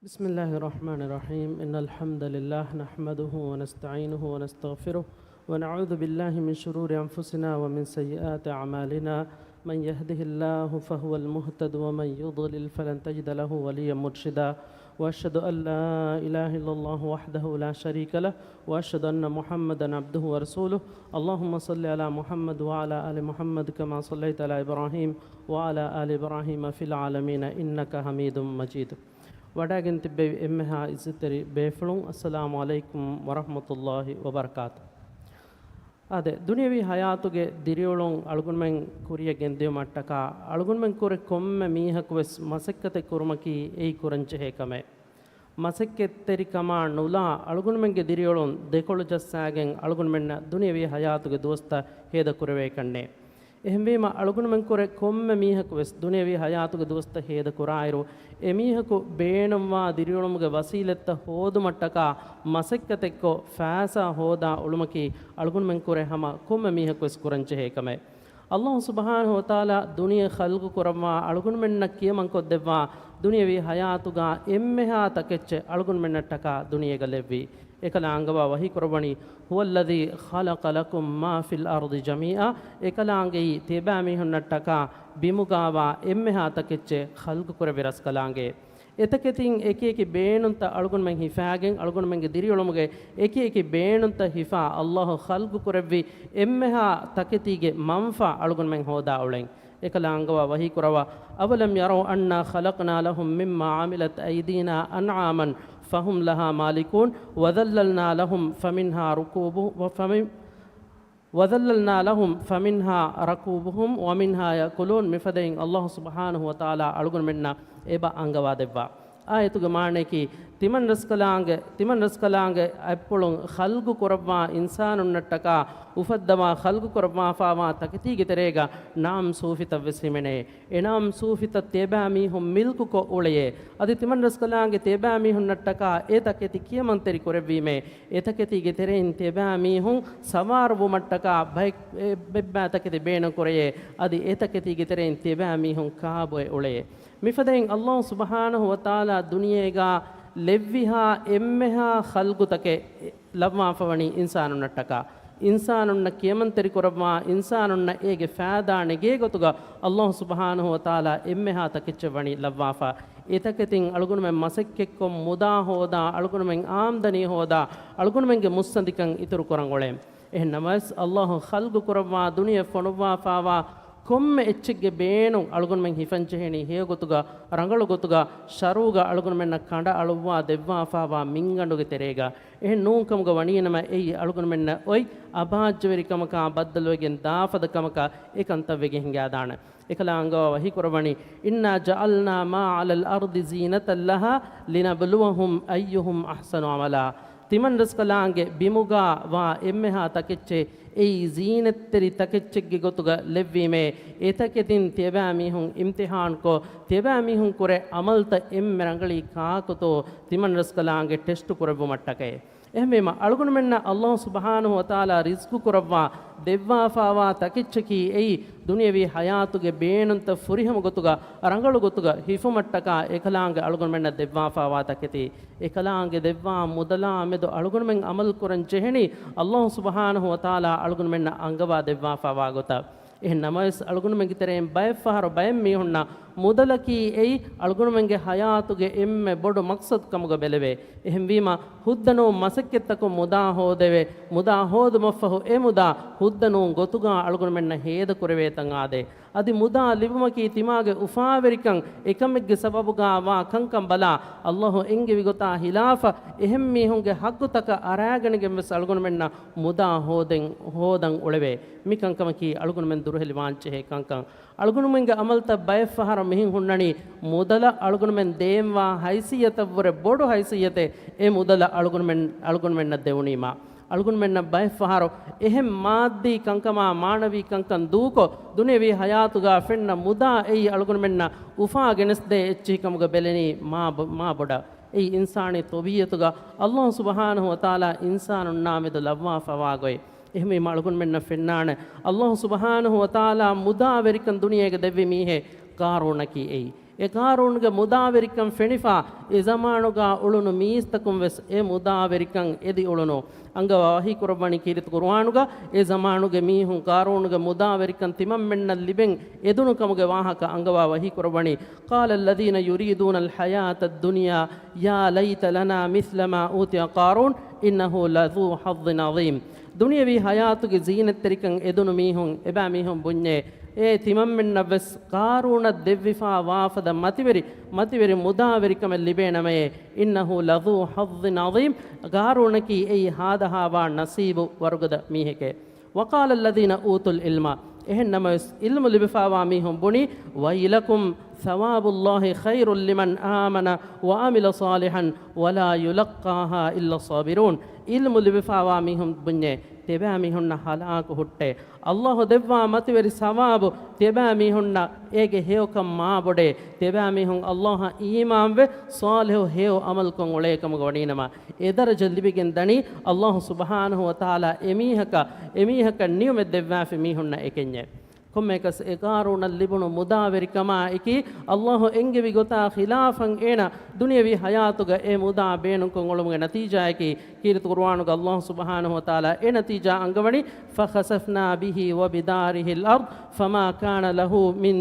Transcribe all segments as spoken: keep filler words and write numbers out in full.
بسم الله الرحمن الرحيم. إن الحمد لله نحمده ونستعينه ونستغفره، ونعوذ بالله من شرور أنفسنا ومن سيئات أعمالنا. من يهده الله فهو المهتد، ومن يضلل فلن تجد له وليا مرشدا. وأشهد أن لا إله إلا الله وحده لا شريك له، وأشهد أن محمدا عبده ورسوله. اللهم صل على محمد وعلى آل محمد كما صليت على إبراهيم وعلى آل إبراهيم في العالمين إنك حميد مجيد. ވަޑައިގެން ތިއްބެވި އެންމެހާ އިއްޒަތްތެރި ބޭފުޅުން، އައްސަލާމު ޢަލައިކުމް ވަރަޙްމަތުﷲި ވަބަރަކާތު. އާދެ، ދުނިޔަވީ ޙަޔާތުގެ ދިރިއުޅުން އަޅުގަނޑުމެން ކުރިޔަށް ގެންދިއުމަށްޓަކާ، އަޅުގަނޑުމެން ކުރެ ކޮންމެ މީހަކުވެސް މަސައްކަތެއް ކުރުމަކީ އެއީ ކުރަންޖެހޭ ކަމެއް. މަސައްކަތްތެރިކަމާ ނުލާ، އަޅުގަނޑުމެންގެ ދިރިއުޅުން ދެކޮޅު ޖައްސާގެން އަޅުގަނޑުމެންނަށް ދުނިޔަވީ ޙަޔާތުގެ ދުވަސްތައް ހޭދަ ކުރެވޭކަށްނެއް. އެހެންވީމަ، އަޅުގަނޑުމެން ކުރެ ކޮންމެ މީހަކުވެސް ދުނިޔަވީ ޙަޔާތުގެ ދުވަސްތައް ހޭދަ ކުރާއިރު، އެމީހަކު ބޭނުންވާ ދިރިއުޅުމުގެ ވަސީލަތްތައް ހޯދުމަށްޓަކާ މަސައްކަތެއްކޮށް، ފައިސާ ހޯދާ އުޅުމަކީ އަޅުގަނޑުމެން ކުރެ ހަމަ ކޮންމެ މީހަކުވެސް ކުރަންޖެހޭ ކަމެއް. ﷲ ސުބްޙާނަހޫ ވަތަޢާލާ ދުނިޔެ ޚަލްޤު ކުރައްވާ، އަޅުގަނޑުމެންނަށް ކިޔަމަންކޮށްދެއްވާ ދުނިޔަވީ ޙަޔާތުގާ އެންމެހާ ތަކެއްޗެއް އަޅުގަނޑުމެންނަށްޓަކާ ދުނިޔޭގަ ލެއްވި. އެކަލާ އަންގަވާ ވަޙީކުރައްވަނީ، هو الذي خلق لكم ما في الأرض جميعا. އެކަލާނގެއީ ތިޔަބައިމީހުންނަށްޓަކާ ބިމުގާވާ އެންމެހާ ތަކެއްޗެއް ޚަލްޤު ކުރެއްވި ރަސްކަލާނގެ. އެތަކެތިން އެކިއެކި ބޭނުންތައް އަޅުގަނޑުމެން ހިފާގެން، އަޅުގަނޑުމެންގެ ދިރިއުޅުމުގެ އެކިއެކި ބޭނުންތައް ހިފާ، ﷲ ޚަލްޤު ކުރެއްވި އެންމެހާ ތަކެތީގެ މަންފާ އަޅުގަނޑުމެން ހޯދާ އުޅެން. އެކަލާ އަންގަވާ ވަޙީކުރައްވާ، أولم يروا أنا خلقنا لهم مما عملت أيدينا أنعاما فهم لها مالكون وذللنا لهم فمنها ركوب-، وفمن-، وذللنا لهم فمنها ركوبهم ومنها يأكلون. މިފަދައިން ﷲ ސުބްޙާނަހޫ ވަތަޢާލާ އަޅުގަނޑުމެންނަށް އެބަ އަންގަވާދެއްވާ. އާޔަތުގެ މާނަޔަކީ، ތިމަންރަސްކަލާނގެ، ތިމަންރަސްކަލާނގެ އަތްޕުޅުން ޚަލްޤު ކުރައްވާ އިންސާނުންނަށްޓަކާ އުފައްދަވާ، ޚަލްޤު ކުރައްވާފާވާ ތަކެތީގެ ތެރޭގަ ނަޢަމް ސޫފިތައްވެސް ހިމެނޭ. އެ ނަޢަމް ސޫފިތައް ތިޔަބައިމީހުން މިލްކުކޮށް އުޅެޔޭ. އަދި ތިމަންރަސްކަލާނގެ ތިޔަބައިމީހުންނަށްޓަކާ އެ ތަކެތި ކިޔަމަންތެރި ކުރެއްވީމޭ. އެ ތަކެތީގެ ތެރެއިން ތިޔަބައިމީހުން ސަވާރުވުމަށްޓަކާ ބައެއް، އެ ބެއްބާ ތަކެތި ބޭނުންކުރެޔޭ. އަދި އެ ތަކެތީގެ ތެރެއިން ތިޔަބައިމީހުން ކާބޮއެ އުޅެޔޭ. މިފަދައިން ﷲ ސުބްޙާނަހޫ ވަތަޢާލާ ދުނިޔޭގާ ލެއްވިހާ އެންމެހާ ޚަލްޤުތަކެއް ލައްވާފަވަނީ އިންސާނުންނަށްޓަކާ. އިންސާނުންނަށް ކިޔަމަންތެރިކުރައްވާ، އިންސާނުންނަށް އޭގެ ފައިދާ ނެގޭ ގޮތުގަ ﷲ ސުބްޙާނަހޫ ވަތަޢާލާ އެންމެހާ ތަކެއްޗެއް ވަނީ ލައްވާފަ. އެތަކެތިން އަޅުގަނޑުމެން މަސައްކަތްކޮށް، މުދާ ހޯދާ، އަޅުގަނޑުމެން އާމްދަނީ ހޯދާ، އަޅުގަނޑުމެންގެ މުއްސަނދިކަން އިތުރު ކުރަން އުޅޭ. އެހެން ނަމަވެސް، ﷲ ޚަލްޤު ކުރައްވާ، ދުނިޔެ ފޮނުއްވާފާވާ ކޮންމެ އެއްޗެއްގެ ބޭނުން އަޅުގަނޑުމެން ހިފަންޖެހެނީ ހެޔޮގޮތުގަ، ރަނގަޅު ގޮތުގަ، ޝަރުޢުގަ އަޅުގަނޑުމެންނަށް ކަނޑައަޅުއްވާ ދެއްވާފާވާ މިންގަނޑުގެ ތެރޭގަ. އެހެން ނޫންކަމުގަ ވަނީނަމަ، އެއީ އަޅުގަނޑުމެންނަށް އޮތް އަބާއްޖަވެރިކަމަކާ ބައްދަލުވެގެން ދާފަދަ ކަމަކަށް އެކަންތައް ވެގެން ހިނގާދާނެ. އެކަލާ އަންގަވާ ވަޙީކުރައްވަނީ، إنا جعلنا ما على الأرض زينة لها لنبلوهم أيهم أحسن عملا. ތިމަންރަސްކަލާނގެ ބިމުގާ ވާ އެންމެހާ ތަކެއްޗެއް، އެއީ ޒީނަތްތެރި ތަކެއްޗެއްގެ ގޮތުގަ ލެއްވީމޭ. އެތަކެތިން ތިޔަބައިމީހުން އިމްތިޙާންކޮށް، ތިޔަބައިމީހުން ކުރެ ޢަމަލުތައް އެންމެ ރަނގަޅީ ކާކުތޯ ތިމަންރަސްކަލާނގެ ޓެސްޓު ކުރެއްވުމަށްޓަކައި. އެހެންވީމަ، އަޅުގަނޑުމެންނަށް ﷲ ސުބްޙާނަހޫ ވަތަޢާލާ ރިޒްޤު ކުރައްވާ ދެއްވާފާވާ ތަކެއްޗަކީ އެއީ، ދުނިޔަވީ ޙަޔާތުގެ ބޭނުންތައް ފުރިހަމަ ގޮތުގަ، ރަނގަޅު ގޮތުގަ ހިފުމަށްޓަކާ އެކަލާނގެ އަޅުގަނޑުމެންނަށް ދެއްވާފާވާ ތަކެތި. އެކަލާނގެ ދެއްވާ މުދަލާ މެދު އަޅުގަނޑުމެން ޢަމަލު ކުރަން ޖެހެނީ، ﷲ ސުބްޙާނަހޫ ވަތަޢާލާ އަޅުގަނޑުމެންނަށް އަންގަވާ ދެއްވާފާވާ ގޮތަށް. އެހެން ނަމަވެސް، އަޅުގަނޑުމެންގެ ތެރެއިން ބައެއްފަހަރު ބައެއް މީހުންނަށް މުދަލަކީ އެއީ އަޅުގަނޑުމެންގެ ޙަޔާތުގެ އެންމެ ބޮޑު މަޤްޞަދު ކަމުގަ ބެލެވޭ. އެހެންވީމަ، ހުއްދަ ނޫން މަސައްކަތްތަކުން މުދާ ހޯދެވޭ، މުދާ ހޯދުމަށްފަހު އެ މުދާ ހުއްދަ ނޫން ގޮތުގާ އަޅުގަނޑުމެންނަށް ހޭދަ ކުރެވޭތަން އާދޭ. އަދި މުދާ ލިބުމަކީ ތިމާގެ އުފާވެރިކަން، އެކަމެއްގެ ސަބަބުގާ ވާ ކަންކަން ބަލާ، ﷲ އެންގެވި ގޮތާ ހިލާފަށް އެހެން މީހުންގެ ޙައްޤުތަކަށް އަރާގަނެގެން ވެސް އަޅުގަނޑުމެންނަށް މުދާ ހޯދެން، ހޯދަން އުޅެވޭ. މި ކަންކަމަކީ އަޅުގަނޑުމެން ދުރުހެލިވާންޖެހޭ ކަންކަން. އަޅުގަނޑުމެންގެ ޢަމަލުތައް ބައެއްފަހަރު މިހެން ހުންނަނީ، މުދަލަށް އަޅުގަނޑުމެން ދޭންވާ ހައިސިއްޔަތަށްވުރެ ބޮޑު ހައިސިއްޔަތެއް އެ މުދަލަށް އަޅުގަނޑުމެން، އަޅުގަނޑުމެންނަށް ދެވުނީމާ. އަޅުގަނޑުމެންނަށް ބައެއްފަހަރު އެހެން މާއްދީ ކަންކަމާ މާނަވީ ކަންކަން ދޫކޮށް، ދުނިޔަވީ ޙަޔާތުގާ ފެންނަ މުދާ އެއީ އަޅުގަނޑުމެންނަށް އުފާ ގެނެސްދޭ އެއްޗިހިކަމުގަ ބެލެނީ މާ ބޮ-، މާ ބޮޑަށް. އެއީ އިންސާނީ ޠަބީޢަތުގަ ﷲ ސުބްޙާނަހޫ ވަތަޢާލާ އިންސާނުންނާ މެދު ލައްވާފަވާ ގޮތް. އެހެންވީމަ އަޅުގަނޑުމެންނަށް ފެންނާނެ، ﷲ ސުބްޙާނަހޫ ވަތަޢާލާ މުދާވެރިކަން ދުނިޔޭގަ ދެއްވި މީހެއް ޤާރޫނަކީ އެއީ. އެ ޤާރޫނުގެ މުދާވެރިކަން ފެނިފާ، އެ ޒަމާނުގާ އުޅުނު މީސްތަކުން ވެސް އެ މުދާވެރިކަން އެދި އުޅުނު. އަންގަވާ ވަޙީ ކުރައްވަނީ ކީރިތި ޤުރުއާނުގަ، އެ ޒަމާނުގެ މީހުން ޤާރޫނުގެ މުދާވެރިކަން ތިމަންމެންނަށް ލިބެން އެދުނު ކަމުގެ ވާހަކަ އަންގަވާ ވަޙީ ކުރައްވަނީ، قال الذين يريدون الحياة الدنيا يا ليت لنا مثل ما أوتي قارون إنه لذو حظ عظيم. ދުނިޔަވީ ޙަޔާތުގެ ޒީނަތްތެރިކަން އެދުނު މީހުން، އެބައިމީހުން ބުންޏޭ، އޭ ތިމަންމެންނަށް ވެސް ޤާރޫނަށް ދެއްވިފާ ވާފަދަ މަތިވެރި، މަތިވެރި މުދާވެރިކަމެއް ލިބޭނަމައޭ، إنه لذو حظ عظيم، ޤާރޫނަކީ އެއީ ހާދަހާވާ ނަސީބު ވަރުގަދަ މީހެކޭ. وقال الذين أوتوا العلم، އެހެން ނަމަވެސް ޢިލްމު ލިބިފާވާ މީހުން ބުނީ، ويلكم ثواب الله خير لمن آمن وعمل صالحا ولا يلقاها إلا الصابرون. ޢިލްމު ލިބިފާވާ މީހުން ބުންޏޭ، ތިބާމީހުންނަށް ހަލާކު ހުއްޓޭ. ﷲ ދެއްވާ މަތިވެރި ސަވާބު ތިބާމީހުންނަށް އޭގެ ހެޔޮކަން މާބޮޑޭ. ތިބާމީހުން ﷲ އަށް އީމާންވެ، ޞާލިޙު ހެޔޮ ޢަމަލުކޮށް އުޅޭކަމުގަ ވަނީނަމަ، އެ ދަރަޖަ ލިބިގެން ދަނީ ﷲ ސުބްޙާނަހޫ ވަތަޢާލާ އެމީހަކަށް، އެމީހަކަށް ނިޢުމަތް ދެއްވާފި މީހުންނަށް އެކެންޏެއް. ކޮންމެއަކަސް އެ ޤާރޫނަށް ލިބުނު މުދާވެރިކަމާއެކީ، ﷲ އެންގެވި ގޮތާ ޚިލާފަށް އޭނަ ދުނިޔަވީ ޙަޔާތުގަ އެ މުދާ ބޭނުންކޮށް އުޅުމުގެ ނަތީޖާއަކީ، ކީރިތި ޤުރުއާނުގަ ﷲ ސުބްޙާނަހޫ ވަތަޢާލާ އެ ނަތީޖާ އަންގަވަނީ، فخسفنا به وبداره الأرض فما كان له من،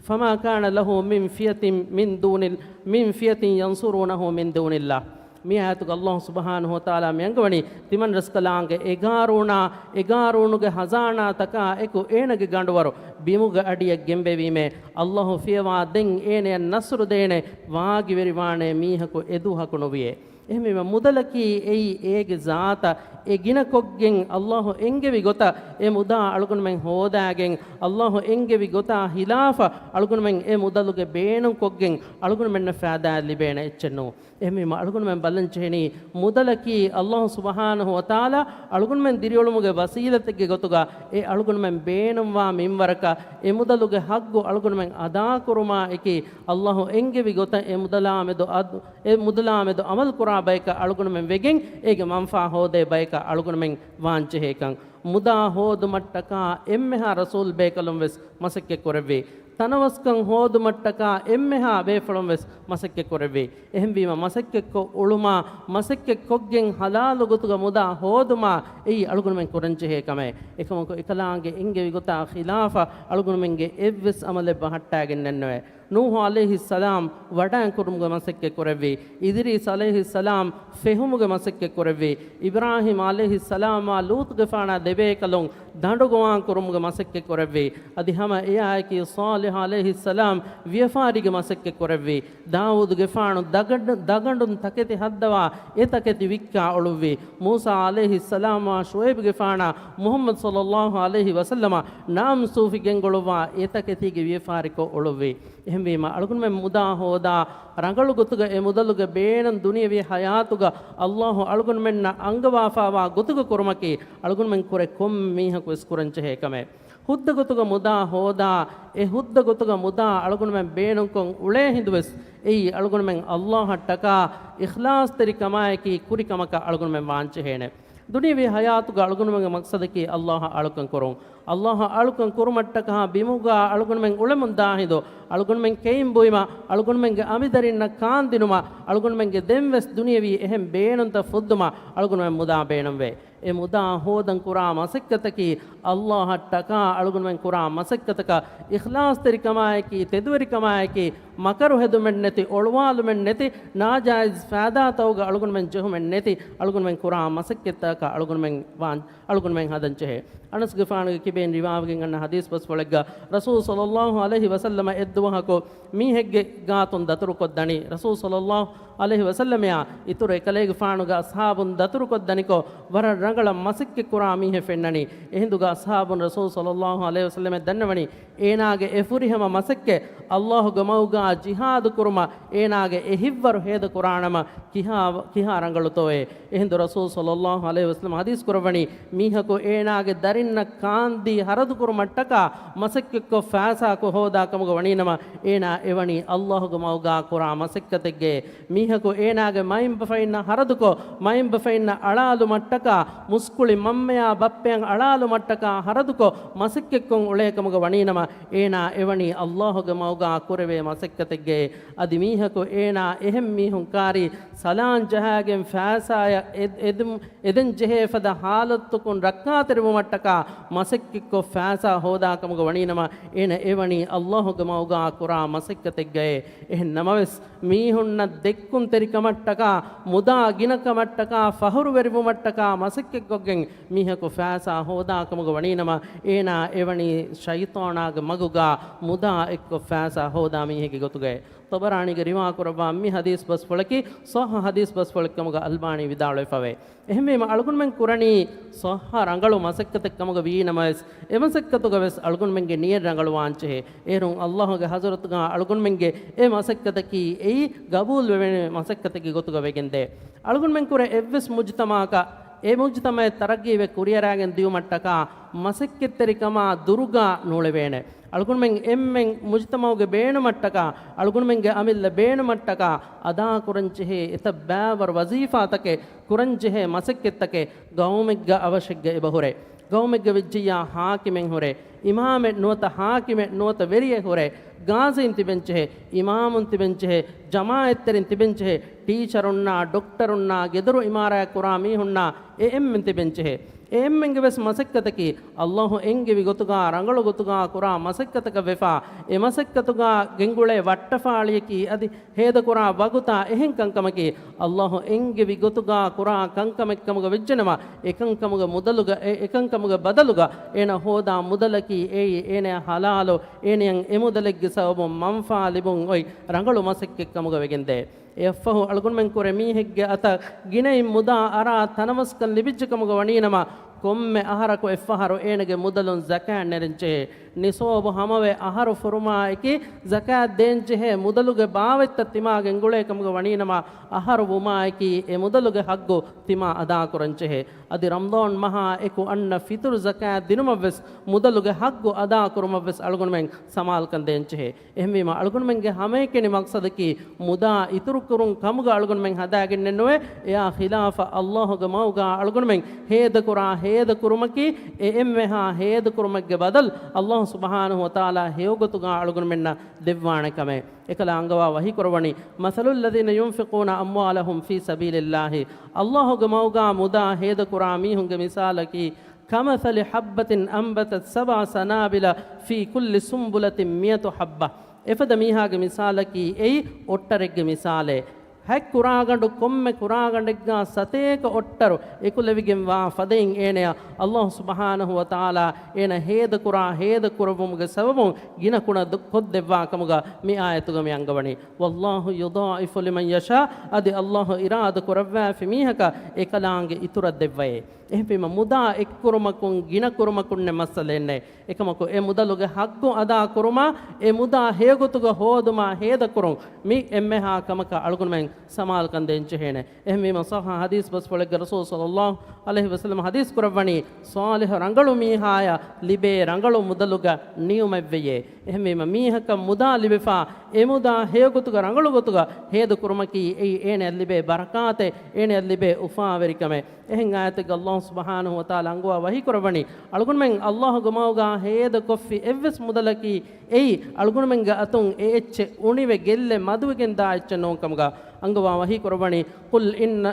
فما كان له من فئة من دون ال، من فئة ينصرونه من دون الله. މި އާޔަތުގަ ﷲ ސުބްޙާނަހޫ ވަތަޢާލާ މި އަންގަވަނީ، ތިމަން ރަސްކަލާނގެ އެ ޤާރޫނާ، އެ ޤާރޫނުގެ ޚަޒާނާތަކާ އެކު އޭނަގެ ގަނޑުވަރު ބިމުގެ އަޑިއަށް ގެންބެވީމޭ، ﷲ ފިޔަވާ ދެން އޭނަޔަށް ނަޞްރު ދޭނެ ވާގިވެރިވާނޭ މީހަކު އެދުވަހަކު ނުވިޔޭ. އެހެންވީމަ، މުދަލަކީ އެއީ އޭގެ ޒާތަށް އެ ގިނަކޮށްގެން، ﷲ އެންގެވި ގޮތަށް އެ މުދާ އަޅުގަނޑުމެން ހޯދާގެން، ﷲ އެންގެވި ގޮތާ ޚިލާފަށް އަޅުގަނޑުމެން އެ މުދަލުގެ ބޭނުންކޮށްގެން އަޅުގަނޑުމެންނަށް ފައިދާއެއް ލިބޭނެ އެއްޗެއް ނޫން. އެހެންވީމަ، އަޅުގަނޑުމެން ބަލަން ޖެހެނީ، މުދަލަކީ ﷲ ސުބްޙާނަހޫ ވަތަޢާލާ އަޅުގަނޑުމެން ދިރިއުޅުމުގެ ވަސީލަތެއްގެ ގޮތުގަ އެ އަޅުގަނޑުމެން ބޭނުންވާ މިންވަރަކަށް އެ މުދަލުގެ ޙައްޤު އަޅުގަނޑުމެން އަދާކުރުމާއެކީ، ﷲ އެންގެވި ގޮތަށް އެ މުދަލާމެދު އަދު، އެ މުދަލާމެދު ޢަމަލުކުރާ ބަޔަކަށް އަޅުގަނޑުމެން ވެގެން، އޭގެ މަންފާ ހޯދޭ ބަޔަކަށް އަޅުގަނޑުމެން ވާންޖެހޭކަން. މުދާ ހޯދުމަށްޓަކާ އެންމެހާ ރަސޫލް ބޭކަލުން ވެސް މަސައްކަތް ކުރެއްވި. ތަނަވަސްކަން ހޯދުމަށްޓަކާ އެންމެހާ ބޭފުޅުން ވެސް މަސައްކަތް ކުރެއްވި. އެހެންވީމަ، މަސައްކަތްކޮށް އުޅުމާ، މަސައްކަތްކޮށްގެން ޙަލާލު ގޮތުގަ މުދާ ހޯދުމާ އެއީ އަޅުގަނޑުމެން ކުރަންޖެހޭ ކަމެއް. އެކަމަކު، އެކަލާނގެ އެންގެވި ގޮތާ ޚިލާފަށް އަޅުގަނޑުމެންގެ އެއްވެސް ޢަމަލެއް ބަހައްޓާގެން ނެއްނުވޭ. ނޫޙު ޢަލައިހިއްސަލާމް ވަޑައިން ކުރުމުގެ މަސައްކަތް ކުރެއްވި. އިދްރީސް ޢަލައިހިއްސަލާމް ފެހުމުގެ މަސައްކަތް ކުރެއްވި. އިބްރާހީމް ޢަލައިހިއްސަލާމާ ލޫޠުގެފާނާ ދެބޭކަލުން ދަނޑުގޮވާން ކުރުމުގެ މަސައްކަތް ކުރެއްވި. އަދި ހަމަ އެއާއެކީ ޞާލިޙު ޢަލައިހިއްސަލާމް ވިޔަފާރީގެ މަސައްކަތް ކުރެއްވި. ދާވޫދުގެފާނު ދަގަނޑު، ދަގަނޑުން ތަކެތި ހައްދަވާ އެ ތަކެތި ވިއްކާ އުޅުއްވި. މޫސާ ޢަލައިހިއްސަލާމާ ޝުޢައިބުގެފާނާ މުޙައްމަދު ޞައްލައްލާހު ޢަލައިހި ވަސައްލަމަށް ނަޢަމް ސޫފި ގެންގުޅުއްވާ އެ ތަކެތީގެ ވިޔަފާރިކޮށް އުޅުއްވި. އެހެންވީމަ، އަޅުގަނޑުމެން މުދާ ހޯދާ ރަނގަޅު ގޮތުގަ އެ މުދަލުގެ ބޭނުން ދުނިޔަވީ ޙަޔާތުގަ ﷲ އަޅުގަނޑުމެންނަށް އަންގަވާފާވާ ގޮތުގަ ކުރުމަކީ، އަޅުގަނޑުމެން ކުރެ ކޮންމެ މީހަކު ވެސް ކުރަންޖެހޭ ކަމެއް. ހުއްދަ ގޮތުގަ މުދާ ހޯދާ، އެ ހުއްދަ ގޮތުގަ މުދާ އަޅުގަނޑުމެން ބޭނުންކޮށް އުޅޭ ހިނދުވެސް، އެއީ އަޅުގަނޑުމެން ﷲ އަށްޓަކާ އިޚްލާޞްތެރިކަމާއެކީ ކުރި ކަމަކަށް އަޅުގަނޑުމެން ވާންޖެހޭނެ. ދުނިޔަވީ ޙަޔާތުގަ އަޅުގަނޑުމެންގެ މަޤްޞަދަކީ ﷲ އަށް އަޅުކަން ކުރުން. ﷲ އަށް އަޅުކަން ކުރުމަށްޓަކާ ބިމުގަ އަޅުގަނޑުމެން އުޅެމުން ދާ ހިނދު، އަޅުގަނޑުމެން ކެއިން ބުއިމަށް، އަޅުގަނޑުމެންގެ އަނބިދަރިންނަށް ކާންދިނުމަށް، އަޅުގަނޑުމެންގެ ދެން ވެސް ދުނިޔަވީ އެހެން ބޭނުންތައް ފުއްދުމަށް އަޅުގަނޑުމެން މުދާ ބޭނުންވޭ. އެ މުދާ ހޯދަން ކުރާ މަސައްކަތަކީ، ﷲ އަށްޓަކާ އަޅުގަނޑުމެން ކުރާ މަސައްކަތަކަށް އިޚްލާޞްތެރިކަމާއެކީ، ތެދުވެރިކަމާއެކީ، މަކަރު ހެދުމެއް ނެތި، އޮޅުވާލުމެއް ނެތި، ނާޖާއިޒް ފައިދާތަކުގަ އަޅުގަނޑުމެން ޖެހުމެއް ނެތި، އަޅުގަނޑުމެން ކުރާ މަސައްކަތްތަކަށް އަޅުގަނޑުމެން ވާން، އަޅުގަނޑުމެން ހަދަންޖެހޭ. އަނަސްގެފާނުގެ ކިބައިން ރިވާވެގެން އަންނަ ޙަދީޘް ބަސްފުޅެއްގަ، ރަސޫލު ޞައްލައްލާހު ޢަލައިހި ވަސައްލަމަ އެއްދުވަހަކު މީހެއްގެ ގާތުން ދަތުރުކޮށްދަނީ. ރަސޫލު ޞައްލައްލާހު ޢަލައިހި ވަސައްލަމައާ އިތުރު އެކަލޭގެފާނުގެ އަޞްޙާބުން ދަތުރުކޮށްދަނިކޮށް، ވަރަށް ރަނގަޅަށް މަސައްކަތްކުރާ މީހެއް ފެންނަނީ. އެހިނދުގަ އަޞްޙާބުން ރަސޫލު ޞައްލައްލާހު ޢަލައިހި ވަސައްލަމަށް ދަންނަވަނީ، އޭނާގެ އެ ފުރިހަމަ މަސައްކަތް ﷲގެ މަގުގާ ޖިހާދު ކުރުމަށް އޭނާގެ އެ ހިތްވަރު ހޭދަކުރާނަމަ ކިހާ، ކިހާ ރަނގަޅުތޯއޭ؟ އެހިނދު ރަސޫލު ޞައްލައްލާހު ޢަލައިހި ވަސައްލަމަ ޙަދީޘް ކުރައްވަނީ، މީހަކު އޭނާގެ ދަރިންނަށް ކާންދީ ހަރަދުކުރުމަށްޓަކާ މަސައްކަތްކޮށް ފައިސާކޮށް ހޯދާ ކަމުގަ ވަނީނަމަ، އޭނާ އެވަނީ ﷲގެ މަގުގާ ކުރާ މަސައްކަތެއްގައޭ. މީހަކު އޭނާގެ މައިންބަފައިންނަށް ހަރަދުކޮށް، މައިންބަފައިންނަށް އަޅާލުމަށްޓަކާ، މުސްކުޅި މަންމަޔާ ބައްޕަޔަށް އަޅާލުމަށްޓަކާ ހަރަދުކޮށް މަސައްކަތްކޮށް އުޅޭ ކަމުގަ ވަނީނަމަ، އޭނާ އެވަނީ ﷲގެ މަގުގާ ކުރެވޭ މަސައްކަތް ކަތެއްގައޭ. އަދި މީހަކު އޭނާ އެހެން މީހުން ކާރި ސަލާން ޖަހާގެން ފައިސާއަށް އެ-، އެދުމް-، އެދެން ޖެހޭ ފަދަ ހާލަތުތަކުން ރައްކާތެރިވުމަށްޓަކާ މަސައްކަތްކޮށް ފައިސާ ހޯދާ ކަމުގަ ވަނީނަމަ، އޭނަ އެވަނީ އައްލާހުގެ މަގުގާ ކުރާ މަސައްކަތެއްގައޭ. އެހެން ނަމަވެސް، މީހުންނަށް ދެއްކުންތެރިކަމަށްޓަކާ، މުދާ ގިނަކަމަށްޓަކާ، ފަހުރުވެރިވުމަށްޓަކާ މަސައްކަތްކޮށްގެން މީހަކު ފައިސާ ހޯދާ ކަމުގަ ވަނީނަމަ، އޭނާ އެވަނީ ޝައިޠާނާގެ މަގުގާ މުދާ އެއްކޮށް ފައިސާ ހޯދާ މީހެއްގެ ގޮތުގައޭ. ޠަބަރާނީގެ ރިވާ ކުރައްވާ މި ޙަދީޘް ބަސްފުޅަކީ ޞައްޙަ ޙަދީޘް ބަސްފުޅެއް ކަމުގަ އަލްބާނީ ވިދާޅުވެފަވޭ. އެހެންވީމަ، އަޅުގަނޑުމެން ކުރަނީ ޞައްޙަ ރަނގަޅު މަސައްކަތެއް ކަމުގަ ވީނަމަވެސް، އެ މަސައްކަތުގަ ވެސް އަޅުގަނޑުމެންގެ ނިޔަތް ރަނގަޅުވާންޖެހޭ. އޭރުން އައްލާހުގެ ޙަޟްރަތުގާ އަޅުގަނޑުމެންގެ އެ މަސައްކަތަކީ އެއީ ގަބޫލުވެވޭނެ މަސައްކަތެއްގެ ގޮތުގަ ވެގެންދޭ. އަޅުގަނޑުމެން ކުރެ އެއްވެސް މުޖުތަމަޢަކަށް އެ މުޖުތަމަޢެއް ތަރައްގީވެ ކުރިއަރާގެން ދިޔުމަށްޓަކާ މަސައްކަތްތެރިކަމާ ދުރުގާ ނޫޅެވޭނެ. އަޅުގަނޑުމެން އެންމެން މުޖުތަމަޢުގެ ބޭނުމަށްޓަކާ، އަޅުގަނޑުމެންގެ އަމިއްލަ ބޭނުމަށްޓަކާ އަދާކުރަންޖެހޭ އެތައް ބައިވަރު ވަޒީފާތަކެއް، ކުރަންޖެހޭ މަސައްކަތްތަކެއް ގައުމެއްގަ އަވަށެއްގަ އެބަހުރޭ. ގައުމެއްގަ ވެއްޖިއްޔާ ޙާކިމެއް ހުރޭ، އިމާމެއް ނުވަތަ ޙާކިމެއް ނުވަތަ ވެރިއެއް ހުރޭ، ގާޒީން ތިބެންޖެހޭ، އިމާމުން ތިބެންޖެހޭ، ޖަމާޢަތްތެރިން ތިބެންޖެހޭ، ޓީޗަރުންނާ، ޑޮކްޓަރުންނާ، ގެދޮރު އިމާރާތް ކުރާ މީހުންނާ، އެ އެންމެން ތިބެންޖެހޭ. އެ އެންމެންގެ ވެސް މަސައްކަތަކީ، އައްލާހު އެންގެވި ގޮތުގާ ރަނގަޅު ގޮތުގާ ކުރާ މަސައްކަތަކަށް ވެފާ، އެ މަސައްކަތުގާ ގެންގުޅޭ ވައްޓަފާޅިއަކީ އަދި ހޭދަކުރާ ވަގުތާ އެހެން ކަންކަމަކީ، އައްލާހު އެންގެވި ގޮތުގާ ކުރާ ކަންކަމެއް ކަމުގަ ވެއްޖެނަމަ، އެކަންކަމުގެ މުދަލުގަ، އެ އެކަންކަމުގެ ބަދަލުގަ އޭނަ ހޯދާ މުދަލަކީ އެއީ އޭނަޔަށް ޙަލާލު، އޭނަޔަށް އެ މުދަލެއްގެ ސަބަބުން މަންފާ ލިބުން އޮތް ރަނގަޅު މަސައްކަތް ކަމުގަ ވެގެންދޭ. އެއަށްފަހު އަޅުގަނޑުމެން ކުރެ މީހެއްގެ އަތަށް ގިނައިން މުދާ އަރާ ތަނަވަސްކަން ލިބިއްޖެ ކަމުގަ ވަނީނަމަ، ކޮންމެ އަހަރަކު އެއްފަހަރު އޭނަގެ މުދަލުން ޒަކާތް ނެރެންޖެހޭ. ނިޞާބު ހަމަވެ އަހަރު ފުރުމާއެކީ ޒަކާތް ދޭންޖެހޭ މުދަލުގެ ބާވަތްތައް ތިމާ ގެންގުޅޭ ކަމުގަ ވަނީނަމަ، އަހަރު ވުމާއެކީ އެ މުދަލުގެ ޙައްޤު ތިމާ އަދާކުރަންޖެހޭ. އަދި ރަމަޟާން މަހާ އެކު އަންނަ ފިޠުރު ޒަކާތް ދިނުމަށްވެސް މުދަލުގެ ޙައްޤު އަދާކުރުމަށްވެސް އަޅުގަނޑުމެން ސަމާލުކަން ދޭންޖެހޭ. އެހެންވީމަ، އަޅުގަނޑުމެންގެ ހަމައެކަނި މަޤްޞަދަކީ މުދާ އިތުރުކުރުން ކަމުގަ އަޅުގަނޑުމެން ހަދާގެންނެއްނުވޭ. އެއާ ޚިލާފަށް އައްލާހުގެ މަގުގާ އަޅުގަނޑުމެން ހޭދަކުރާ ހޭދަކުރުމަކީ، އެ އެންމެހާ ހޭދަކުރުމެއްގެ ބަދަލު އައްލާހު ސުބްޙާނަހު ވަތަޢާލާ ހެޔޮގޮތުގާ އަޅުގަނޑުމެންނަށް ދެއްވާނެ ކަމެއް. އެކަލާ އަންގަވާ ވަޙީކުރައްވަނީ، مَثَلُ الَّذِينَ يُنْفِقُونَ أَمْوَالَهُمْ فِي سَبِيلِ اللَّهِ، އައްލާހުގެ މަގުގާ މުދާ ހޭދަކުރާ މީހުންގެ މިސާލަކީ، كَمَثَلِ حَبَّةٍ أَنْبَتَتْ سَبْعَ سَنَابِلَ فِي كُلِّ سُنْبُلَةٍ مِائَةُ حَبَّةٍ. އެފަދަ މީހާގެ މިސާލަކީ އެއީ އޮށްޓަރެއްގެ މިސާލެއް. ހަތް ކުރާގަނޑު ކޮންމެ ކުރާގަނޑެއްގާ ސަތޭކަ އޮށްޓަރު އެކުލެވިގެންވާ ފަދައިން އޭނަޔަށް އައްލާހު ސުބްޙާނަހު ވަތަޢާލާ އޭނަ ހޭދަކުރާ ހޭދަކުރެއްވުމުގެ ސަބަބުން ގިނަ ކުނަ ދު-، ކޮށްދެއްވާ ކަމުގަ މި އާޔަތުގަ މި އަންގަވަނީ. وَاللَّهُ يُضَاعِفُ لِمَنْ يَشَاءُ، އަދި އައްލާހު އިރާދަ ކުރައްވާފި މީހަކަށް އެކަލާނގެ އިތުރަށް ދެއްވައޭ. އެހެންވީމަ، މުދާ އެއްކުރުމަކުން ގިނަކުރުމަކުންނެއް މައްސަލައެއްނެއް. އެކަމަކު، އެ މުދަލުގެ ޙައްޤު އަދާ ކުރުމާ، އެ މުދާ ހެޔޮގޮތުގަ ހޯދުމާ ހޭދަކުރުން، މި އެންމެހާ ކަމަކަށް އަޅުގަނޑުމެން ސަމާލުކަން ދޭންޖެހޭނެ. އެހެންވީމަ، ޞައްޙަ ޙަދީޘް ބަސްފުޅެއްގަ ރަސޫލު ޞައްލައްލާހު ޢަލައިހި ވަސައްލަމަ ޙަދީޘް ކުރައްވަނީ، ޞާލިޙު ރަނގަޅު މީހާޔަށް ލިބޭ ރަނގަޅު މުދަލުގަ ނިޢުމަތްވެޔޭ. އެހެންވީމަ، މީހަކަށް މުދާ ލިބިފާ، އެ މުދާ ހެޔޮގޮތުގަ ރަނގަޅު ގޮތުގަ ހޭދަކުރުމަކީ، އެއީ އޭނަޔަށް ލިބޭ ބަރަކާތެއް، އޭނަޔަށް ލިބޭ އުފާވެރިކަމެއް. އެހެން އާޔަތެއްގަ އައްލާހު ސުބްޙާނަހު ވަތަޢާލާ އަންގަވާ ވަޙީކުރައްވަނީ، އަޅުގަނޑުމެން އައްލާހުގެ މަގުގާ ހޭދަކޮށްފި އެއްވެސް މުދަލަކީ، އެއީ އަޅުގަނޑުމެންގެ އަތުން އެ އެއްޗެއް އުނިވެ ގެއްލެ މަދުވެގެންދާ އެއްޗެއް ނޫން ކަމުގަ އަންގަވާ ވަޙީކުރައްވަނީ، قُلْ إِنَّ،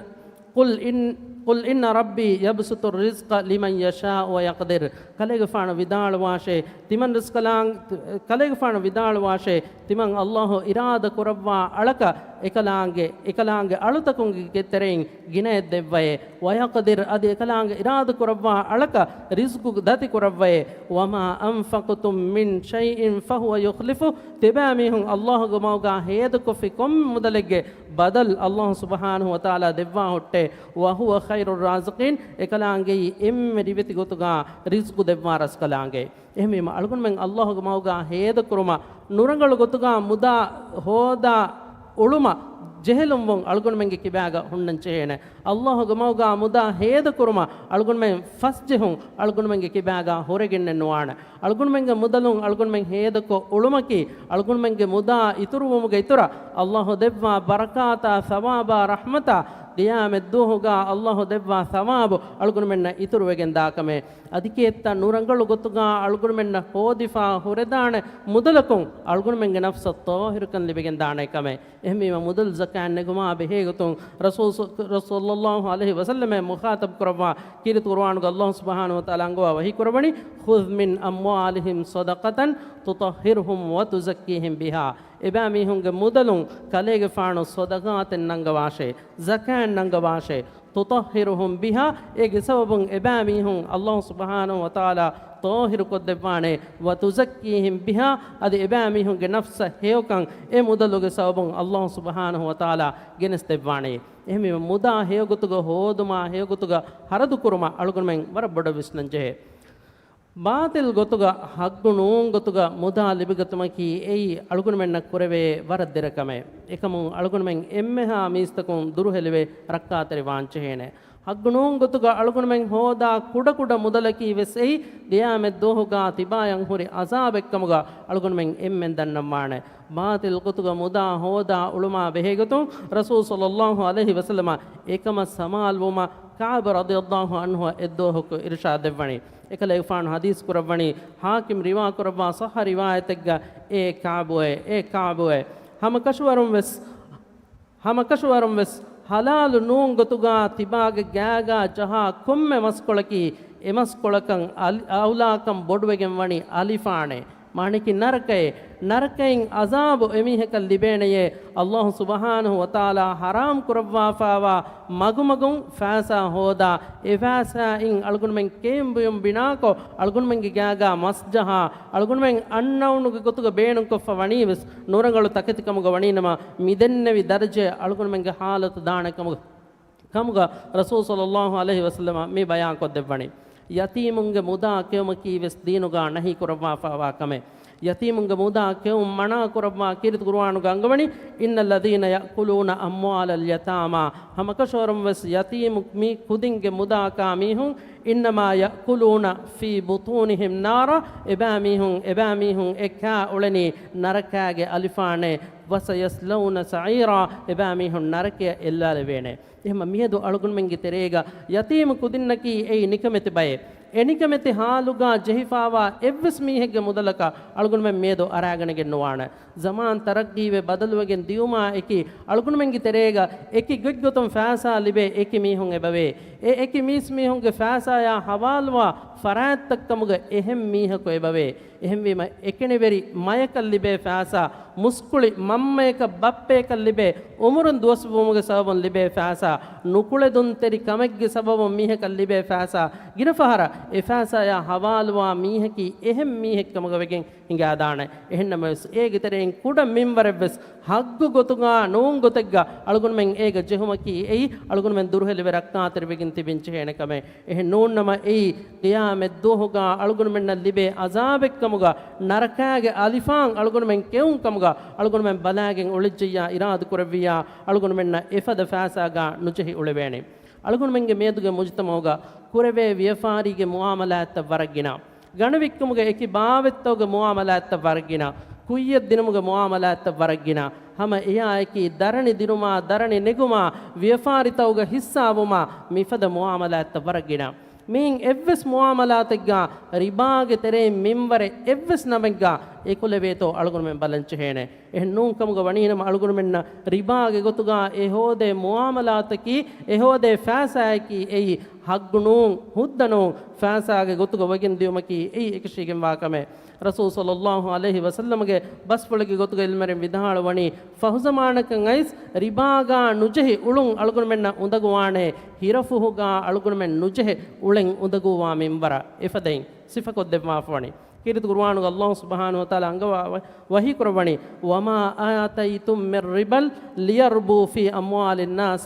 قُلْ إِنَّ، قُلْ إِنَّ رَبِّي يَبْسُطُ الرِّزْقَ لِمَنْ يَشَاءُ وَيَقْدِرُ. ކަލޭގެފާނު ވިދާޅުވާށޭ، ތިމަން ރިޒްޤަލާން، ކަލޭގެފާނު ވިދާޅުވާށޭ، ތިމަން އައްލާހު އިރާދަ ކުރައްވާ އަޅަކަށް އެކަލާނގެ، އެކަލާނގެ އަޅުތަކުންގެ ތެރެއިން ގިނައެއް ދެއްވައޭ. وَيَقْدِرُ، އަދި އެކަލާނގެ އިރާދަ ކުރައްވާ އަޅަކަށް ރިޒްޤު ދަތި ކުރައްވައޭ. وَمَا أَنْفَقْتُمْ مِنْ شَيْءٍ فَهُوَ يُخْلِفُهُ. ތިބާމީހުން އައްލާހުގެ މަގުގާ ހޭދަކޮށްފި ކޮންމެ މުދަލެއްގެ ބަދަލު އައްލާހު ސުބްޙާނަހު ވަތަޢާލާ ދެއްވާ ހުއްޓޭ. وَهُوَ خَيْرُ الرَّازِقِينَ. އެކަލާނގެއީ އެންމެ ރިވެތި ގޮތުގާ ރިޒްޤު ދެއްވާ ރަސްކަލާނގެ. އެހެންވީމަ، އަޅުގަނޑުމެން އައްލާހުގެ މަގުގާ ހޭދަކުރުމަށް ނުރަނގަޅު ގޮތުގާ މުދާ ހޯދާ އުޅުމަށް ޖެހިލުންވުން އަޅުގަނޑުމެންގެ ކިބާގަ ހުންނަން ޖެހޭނެ. އައްލާހުގެ މަގުގާ މުދާ ހޭދަކުރުމަށް އަޅުގަނޑުމެން ފަސްޖެހުން އަޅުގަނޑުމެންގެ ކިބާގާ ހުރެގެންނެއް ނުވާނެ. އަޅުގަނޑުމެންގެ މުދަލުން އަޅުގަނޑުމެން ހޭދަކޮށް އުޅުމަކީ، އަޅުގަނޑުމެންގެ މުދާ އިތުރުވުމުގެ އިތުރަށް އައްލާހު ދެއްވާ ބަރަކާތާ، ސަވާބާ، ރަޙްމަތާ، ޤިޔާމަތްދުވަހުގާ ﷲ ދެއްވާ ސަވާބު އަޅުގަނޑުމެންނަށް އިތުރުވެގެން ދާކަމެއް. އަދި ކިއެއްތަ ނުރަނގަޅު ގޮތުގާ އަޅުގަނޑުމެންނަށް ހޯދިފާ ހުރެދާނެ މުދަލަކުން އަޅުގަނޑުމެންގެ ނަފްސަށް ޠާހިރުކަން ލިބިގެން ދާނެ ކަމެއް. އެހެންވީމަ މުދަލު ޒަކާތް ނެގުމާ ބެހޭގޮތުން ރަސޫލު ޞައްލައްލާހު ޢަލައިހި ވަސައްލަމައަށް މުޚާޠަބު ކުރައްވާ ކީރިތި ޤުރުއާނުގަ ﷲ ސުބްޙާނަހޫ ވަތަޢާލާ އަންގަވާ ވަޙީ ކުރައްވަނީ، "خذ من أموالهم صدقة تطهرهم وتزكيهم بها." އެބައިމީހުންގެ މުދަލުން ކަލޭގެފާނު ޞަދަޤާތެއް ނަންގަވާށޭ، ޒަކާތް ނަންގަވާށޭ، تطهرهم بها، އޭގެ ސަބަބުން އެބައިމީހުން ﷲ ސުބްޙާނަހޫ ވަތަޢާލާ ޠާހިރު ކޮށްދެއްވާނެ، وتزكيهم بها، އަދި އެބައިމީހުންގެ ނަފްސަށް ހެޔޮކަން އެ މުދަލުގެ ސަބަބުން ﷲ ސުބްޙާނަހޫ ވަތަޢާލާ ގެނެސްދެއްވާނެ. އެހެންވީމަ މުދާ ހެޔޮގޮތުގަ ހޯދުމާ ހެޔޮގޮތުގަ ހަރަދުކުރުމަށް އަޅުގަނޑުމެން ވަރަށް ބޮޑަށް ވިސްނަން ޖެހޭ. ބާޠިލް ގޮތުގަ، ޙައްޤު ނޫން ގޮތުގަ މުދާ ލިބިގަތުމަކީ އެއީ އަޅުގަނޑުމެންނަށް ކުރެވޭ ވަރަށް ދެރަ ކަމެއް. އެކަމުން އަޅުގަނޑުމެން އެންމެހާ މީސްތަކުން ދުރުހެލިވެ ރައްކާތެރިވާންޖެހޭނެ. ޙައްޤު ނޫން ގޮތުގަ އަޅުގަނޑުމެން ހޯދާ ކުޑަކުޑަ މުދަލަކީ ވެސް އެއީ ޤިޔާމަތްދުވަހުގާ ތިބާޔަށް ހުރި ޢަޒާބެއްކަމުގަ އަޅުގަނޑުމެން އެންމެން ދަންނަންވާނެ. ބާޠިލް ގޮތުގަ މުދާ ހޯދާ އުޅުމާ ބެހޭގޮތުން ރަސޫލު ޞައްލައްލާހު ޢަލައިހި ވަސައްލަމަށް އެކަމަށް ސަމާލުވުމަށް ކަޢުބު ރަޟިޔައްލާހު ޢަންހު އެއްދުވަހަކު އިރުޝާދު ދެއްވަނީ. އެކަލޭގެފާނު ޙަދީޘް ކުރައްވަނީ، ޙާކިމް ރިވާ ކުރައްވާ ޞައްޙަ ރިވާޔަތެއްގަ، އޭ ކަޢުބުއޭ، އޭ ކަޢުބުއޭ، ހަމަކަށަވަރުން ވެސް، ހަމަކަށަވަރުން ވެސް ޙަލާލު ނޫން ގޮތުގާ ތިބާގެ ގާގާ ޖަހާ ކޮންމެ މަސްކޮޅަކީ އެ މަސްކޮޅަކަށް އަލި-، އައުލާކަން ބޮޑުވެގެން ވަނީ އަލިފާނޭ. މާނައަކީ ނަރަކައޭ. ނަރަކައިން ޢަޒާބު އެމީހަކަށް ލިބޭނެޔޭ، ﷲ ސުބްޙާނަހޫ ވަތަޢާލާ ޙަރާމް ކުރައްވާފާވާ މަގުމަގުން ފައިސާ ހޯދާ، އެ ފައިސާއިން އަޅުގަނޑުމެން ކެއުން ބުއިން ބިނާކޮށް، އަޅުގަނޑުމެންގެ ގާގާ މަސް ޖަހާ، އަޅުގަނޑުމެން އަންނައުނުގެ ގޮތުގަ ބޭނުންކޮށްފަ ވަނީ ވެސް ނުރަނގަޅު ތަކެތިކަމުގަ ވަނީނަމަ، މިދެންނެވި ދަރަޖައަށް އަޅުގަނޑުމެންގެ ޙާލަތު ދާނެ ކަމުގަ، ކަމުގަ ރަސޫލު ޞައްލައްލާހު ޢަލައިހި ވަސައްލަމަ މި ބަޔާންކޮށްދެއްވަނީ. ޔަތީމުންގެ މުދާ ކެއުމަކީ ވެސް ދީނުގާ ނަހީ ކުރައްވާފާވާ ކަމެއް. ޔަތީމުންގެ މުދާ ކެއުން މަނާ ކުރައްވާ ކީރިތި ޤުރުއާނުގަ އަންގަވަނީ، "إن الذين يأكلون أموال اليتامى"، ހަމަކަށަވަރުން ވެސް ޔަތީމު މި ކުދިންގެ މުދާ ކާ މީހުން، "إنما يأكلون في بطونهم نارا"، އެބައިމީހުން، އެބައިމީހުން އެ ކާ އުޅެނީ ނަރަކާގެ އަލިފާނޭ، "وسيصلون سعيرا"، އެބައިމީހުން ނަރަކަޔަށް އެއްލާލެވޭނެ. އެހެންމަ މިއަދު އަޅުގަނޑުމެންގެ ތެރޭގަ ޔަތީމު ކުދިންނަކީ އެއީ ނިކަމެތި ބައެއް. އެ ނިކަމެތި ޙާލުގާ ޖެހިފާވާ އެއްވެސް މީހެއްގެ މުދަލަކަށް އަޅުގަނޑުމެން މިއަދު އަރާގަނެގެން ނުވާނެ. ޒަމާން ތަރައްޤީވެ ބަދަލުވެގެން ދިޔުމާ އެކި، އަޅުގަނޑުމެންގެ ތެރޭގަ އެކި ގޮތްގޮތުން ފައިސާ ލިބޭ އެކި މީހުން އެބަވޭ. އެ އެކި މީސްމީހުންގެ ފައިސާޔާ ޙަވާލުވާ ފަރާތްތައްކަމުގަ އެހެން މީހަކު އެބަވޭ. އެހެންވީމަ، އެކެނިވެރި މަޔަކަށް ލިބޭ ފައިސާ، މުސްކުޅި މަންމަޔަކަށް ބައްޕަޔަކަށް ލިބޭ، އުމުރުން ދުވަސްވުމުގެ ސަބަބުން ލިބޭ ފައިސާ، ނުކުޅެދުންތެރި ކަމެއްގެ ސަބަބުން މީހަކަށް ލިބޭ ފައިސާ، ގިނަ ފަހަރަށް އެ ފައިސާޔާ ޙަވާލުވާ މީހަކީ އެހެން މީހެއްކަމުގަ ވެގެން ހިނގާދާނެ. އެހެންނަމަވެސް، އޭގެ ތެރެއިން ކުޑަ މިންވަރެއްވެސް ޙައްޤު ގޮތުގާ ނޫން ގޮތެއްގަ އަޅުގަނޑުމެން އޭގަ ޖެހުމަކީ އެއީ އަޅުގަނޑުމެން ދުރުހެލިވެ ރައްކާތެރިވެގެން ތިބެން ޖެހޭނެ ކަމެއް. އެހެން ނޫންނަމަ އެއީ ޤިޔާމަތްދުވަހުގާ އަޅުގަނޑުމެންނަށް ލިބޭ ޢަޒާބެއްކަމުގަ، ނަރަކާގެ އަލިފާން އަޅުގަނޑުމެން ކެއުން ކަމުގަ އަޅުގަނޑުމެން ބަލާގެން އުޅެއްޖެއްޔާ އިރާދަކުރެއްވިއްޔާ، އަޅުގަނޑުމެންނަށް އެފަދަ ފައިސާގާ ނުޖެހި އުޅެވޭނެ. އަޅުގަނޑުމެންގެ މިއަދުގެ މުޖުތަމަޢުގަ ކުރެވޭ ވިޔަފާރީގެ މުޢާމަލާތްތައް ވަރަށް ގިނަ. ގަނެވިއްކުމުގެ އެކި ބާވަތްތަކުގެ މުޢާމަލާތްތައް ވަރަށް ގިނަ، ކުއްޔަށް ދިނުމުގެ މުޢާމަލާތްތައް ވަރަށް ގިނަ، ހަމަ އެއާއެކީ ދަރަނި ދިނުމާ، ދަރަނި ނެގުމާ، ވިޔަފާރިތަކުގަ ހިއްސާވުމާ، މިފަދަ މުޢާމަލާތްތައް ވަރަށް ގިނަ. މިއިން އެއްވެސް މުޢާމަލާތެއްގާ ރިބާގެ ތެރެއިން މިންވަރެއް އެއްވެސް ނަމެއްގާ އެކުލެވޭތޯ އަޅުގަނޑުމެން ބަލަން ޖެހޭނެ. އެހެން ނޫން ކަމުގަ ވަނީނަމަ އަޅުގަނޑުމެންނަށް ރިބާގެ ގޮތުގާ އެ ހޯދޭ މުޢާމަލާތަކީ، އެ ހޯދޭ ފައިސާއަކީ އެއީ ޙައްޤު ނޫން، ހުއްދަ ނޫން، ފައިސާގެ ގޮތުގަ ވެގެން ދިޔުމަކީ އެއީ އެކަށީގެންވާ ކަމެއް. ރަސޫލު ޞައްލައްލާހު ޢަލައިހި ވަސައްލަމަގެ ބަސްފުޅެއްގެ ގޮތުގަ ޢިލްމުވެރިން ވިދާޅުވަނީ، ފަހުޒަމާނަކަށް އައިސް ރިބާގާ ނުޖެހި އުޅުން އަޅުގަނޑުމެންނަށް އުނދަގޫވާނެ، ހިރަފުހުގާ އަޅުގަނޑުމެން ނުޖެހި އުޅެން އުނދަގޫވާ މިންވަރަށް. އެފަދައިން ސިފަކޮށްދެއްވާފަވަނީ. ކީރިތި ޤުރުއާނުގަ ﷲ ސުބްޙާނަހޫ ވަތަޢާލާ އަންގަވާ ވަ-، ވަޙީކުރައްވަނީ، "وما آتيتم من ربا ليربو في أموال الناس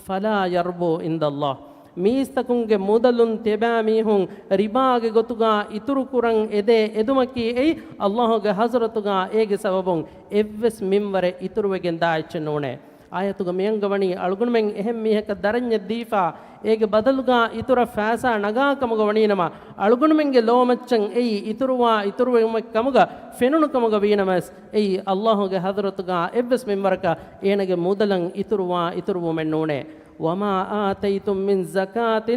فلا يربو عند الله." މީސްތަކުންގެ މުދަލުން ތިބާމީހުން ރިބާގެ ގޮތުގާ އިތުރުކުރަން އެދޭ އެދުމަކީ އެއީ، ﷲގެ ޙަޟްރަތުގާ އޭގެ ސަބަބުން އެއްވެސް މިންވަރެއް އިތުރުވެގެން ދާ އެއްޗެއް ނޫނޭ. އާޔަތުގަ މިއަންގަވަނީ އަޅުގަނޑުމެން އެހެން މީހަކަށް ދަރަންޏެއް ދީފާ، އޭގެ ބަދަލުގާ އިތުރަށް ފައިސާ ނަގާ ކަމުގަ ވަނީނަމަ، އަޅުގަނޑުމެންގެ ލޯމައްޗަށް އެއީ އިތުރުވާ އިތުރުވުމެއް ކަމުގަ ފެނުނު ކަމުގަ ވީނަމަވެސް، އެއީ ﷲގެ ޙަޟްރަތުގާ އެއްވެސް މިންވަރަކަށް އޭނަގެ މުދަލަށް އިތުރުވާ އިތުރުވުމެއް ނޫނޭ. وما آتيتم من زكاة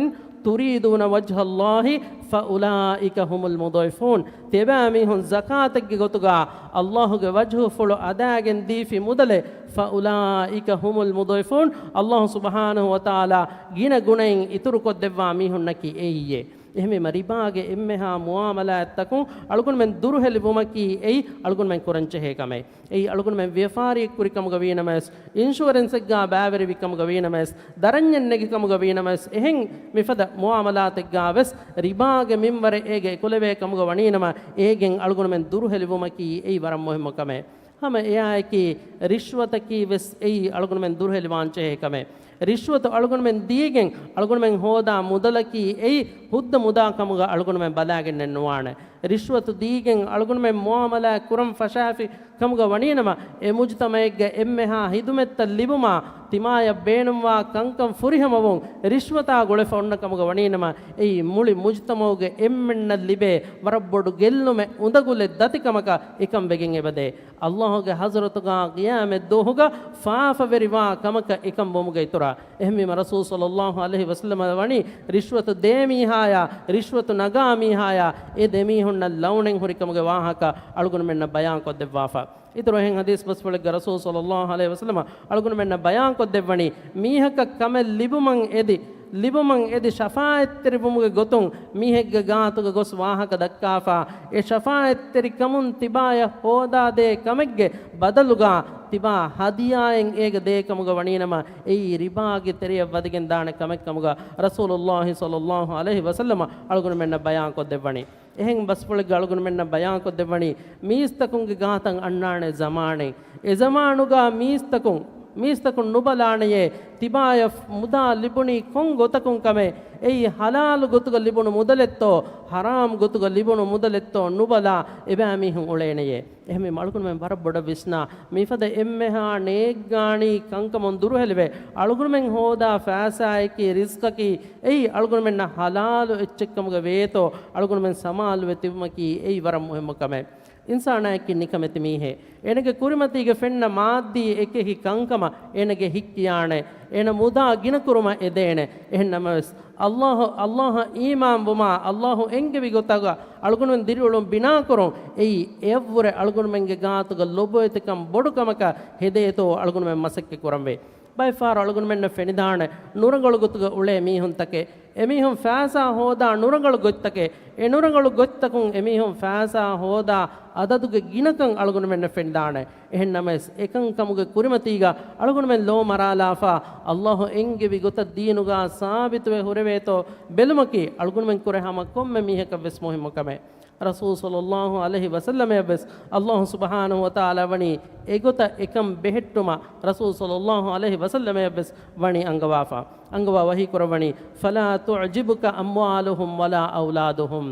تريدون وجه الله فأولئك هم المضعفون. ތިޔަބައިމީހުން ޒަކާތެއްގެ ގޮތުގަ ﷲގެ ވަޖްހުފުޅު އަދާގެން ދީފި މުދަލެއް، فأولئك هم المضعفون، ﷲ ސުބްޙާނަހޫ ވަތަޢާލާ ގިނަ ގުނައިން އިތުރުކޮށްދެއްވާ މީހުންނަކީ އެއީއޭ. އެހެންވީމަ ރިބާގެ އެންމެހާ މުޢާމަލާތްތަކުން އަޅުގަނޑުމެން ދުރުހެލިވުމަކީ އެއީ އަޅުގަނޑުމެން ކުރަންޖެހޭ ކަމެއް. އެއީ އަޅުގަނޑުމެން ވިޔަފާރިއެއްކުރި ކަމުގަ ވީނަމަވެސް، އިންޝުއަރެންސެއްގާ ބައިވެރިވި ކަމުގަ ވީނަމަވެސް، ދަރަންޏެއް ނެގި ކަމުގަ ވީނަމަވެސް، އެހެން މިފަދަ މުޢާމަލާތެއްގާވެސް ރިބާގެ މިންވަރެއް އޭގެ އެކުލެވޭ ކަމުގަ ވަނީނަމަ، އޭގެން އަޅުގަނޑުމެން ދުރުހެލިވުމަކީ އެއީ ވަރަށް މުހިއްމު ކަމެއް. ހަމަ އެއާއެކީ، ރިޝްވަތަކީ ވެސް އެއީ އަޅުގަނޑުމެން ދުރުހެލިވާންޖެހޭ ކަމެއް. ރިޝްވަތު އަޅުގަނޑުމެން ދީގެން އަޅުގަނޑުމެން ހޯދާ މުދަލަކީ އެއީ ހުއްދަ މުދާ ކަމުގަ އަޅުގަނޑުމެން ބަލާގެންނެއް ނުވާނެ. ރިޝްވަތު ދީގެން އަޅުގަނޑުމެން މުޢާމަލާތް ކުރަން ފަށާފި ކަމުގަ ވަނީނަމަ، އެ މުޖުތަމަޢެއްގަ އެންމެހާ ހިދުމަތްތައް ލިބުމާ، ތިމާޔަށް ބޭނުންވާ ކަންކަން ފުރިހަމަވުން ރިޝްވަތާ ގުޅެފަ އޮންނަ ކަމުގަ ވަނީނަމަ، އެއީ މުޅި މުޖުތަމަޢުގެ އެންމެންނަށް ލިބޭ ވަރަށް ބޮޑު ގެއްލުމެއް އުނދަގުލެއް ދަތިކަމަކަށް އެކަން ވެގެން އެބަދޭ. ﷲގެ ޙަޟްރަތުގާ ޤިޔާމަތްދުވަހުގަ ފާފަވެރިވާ ކަމަކަށް އެކަން ވުމުގެ އިތުރަށް. އެހެންވީމަ ރަސޫލު ޞައްލައްލާހު ޢަލައިހި ވަސައްލަމަ ވަނީ ރިޝްވަތު ދޭ މީހާޔާ، ރިޝްވަތު ނަގާ މީހާޔާ، އެ ދެމީހުންނަށް ލަޢުނަތް ހުރި ކަމުގެ ވާހަކަ އަޅުގަނޑުމެންނަށް ބަޔާންކޮށްދެއްވާފަ. އިތުރު އެހެން ޙަދީޘް ބަސްފުޅެއްގަ ރަސޫލު ޞައްލައްލާހު ޢަލައިހި ވަސައްލަމަ އަޅުގަނޑުމެންނަށް ބަޔާންކޮށްދެއްވަނީ، މީހަކަށް ކަމެއް ލިބުމަށް އެދި، ލިބުމަށް އެދި ޝަފާޢަތްތެރިވުމުގެ ގޮތުން މީހެއްގެ ގާތުގަ ގޮސް ވާހަކަ ދައްކާފަ، އެ ޝަފާޢަތްތެރިކަމުން ތިބާޔަށް ހޯދާދޭ ކަމެއްގެ ބަދަލުގަ ތިބާ ހަދިޔާއެއް އޭގަ ދޭ ކަމުގަ ވަނީނަމަ، އެއީ ރިބާގެ ތެރެޔަށް ވަދެގެން ދާނެ ކަމެއް ކަމުގަ ރަސޫލުއްލާހި ޞައްލައްލާހު ޢަލައިހި ވަސައްލަމަ އަޅުގަނޑުމެންނަށް ބަޔާންކޮށްދެއްވަނީ. އެހެން ބަސްފުޅެއްގަ އަޅުގަނޑުމެންނަށް ބަޔާންކޮށްދެއްވަނީ، މީސްތަކުންގެ ގާތަށް އަންނާނެ ޒަމާނެއް. އެ ޒަމާނުގަ މީސްތަކުން، މީސްތަކުން ނުބަލާނެޔޭ، ތިބާޔަށް މުދާ ލިބުނީ ކޮން ގޮތަކުން ކަމެއް، އެއީ ޙަލާލު ގޮތުގަ ލިބުނު މުދަލެއްތޯ، ޙަރާމް ގޮތުގަ ލިބުނު މުދަލެއްތޯ ނުބަލާ އެބައިމީހުން އުޅޭނެޔޭ. އެހެންވީމަ އަޅުގަނޑުމެން ވަރަށް ބޮޑަށް ވިސްނާ، މިފަދަ އެންމެހާ ނޭއްގާނީ ކަންކަމުން ދުރުހެލިވެ، އަޅުގަނޑުމެން ހޯދާ ފައިސާއަކީ، ރިޒްޤަކީ، އެއީ އަޅުގަނޑުމެންނަށް ޙަލާލު އެއްޗެއްކަމުގަ ވޭތޯ، އަޅުގަނޑުމެން ސަމާލުވެ ތިބުމަކީ އެއީ ވަރަށް މުހިއްމު ކަމެއް. އިންސާނާއަކީ ނިކަމެތި މީހެއް. އޭނަގެ ކުރިމަތީގަ ފެންނަ މާއްދީ އެކި ކަންކަމަށް އޭނަގެ ހިތް ކިޔާނެ. އޭނަ މުދާ ގިނަކުރުމަށް އެދޭނެ. އެހެން ނަމަވެސް، ﷲ، ﷲއަށް އީމާންވުމާ، ﷲ އެންގެވި ގޮތުގަ އަޅުގަނޑުމެން ދިރިއުޅުން ބިނާކުރުން، އެއީ އެއަށްވުރެ އަޅުގަނޑުމެންގެ ގާތުގަ ލޮބުވެތިކަން ބޮޑު ކަމަކަށް ހެދޭތޯ އަޅުގަނޑުމެން މަސައްކަތް ކުރަންވީ. ބައެއް ފަހަރު އަޅުގަނޑުމެންނަށް ފެނިދާނެ ނުރަނގަޅު ގޮތުގަ އުޅޭ މީހުންތަކެއް، އެމީހުން ފައިސާ ހޯދާ ނުރަނގަޅު ގޮތްތަކެއް، އެ ނުރަނގަޅު ގޮތްތަކުން އެމީހުން ފައިސާ ހޯދާ އަދަދުގެ ގިނަކަން އަޅުގަނޑުމެންނަށް ފެނިދާނެ. އެހެން ނަމަވެސް، އެކަންކަމުގެ ކުރިމަތީގަ އަޅުގަނޑުމެން ލޯ މަރާލާފަ، ﷲ އެންގެވި ގޮތަށް ދީނުގަ ސާބިތުވެ ހުރެވޭތޯ ބެލުމަކީ އަޅުގަނޑުމެން ކުރެ ހަމަ ކޮންމެ މީހަކަށް ވެސް މުހިއްމު ކަމެއް. ރަސޫލު ޞައްލައްލާހު ޢަލައިހި ވަސައްލަމަޔަށް ވެސް ﷲ ސުބްޙާނަހޫ ވަތަޢާލާ ވަނީ އެގޮތަށް އެކަން ބެހެއްޓުމަށް ރަސޫލު ޞައްލައްލާހު ޢަލައިހި ވަސައްލަމަޔަށް ވެސް ވަނީ އަންގަވާފަ. އަންގަވާ ވަޙީ ކުރައްވަނީ، فلا تعجبك أموالهم ولا أولادهم.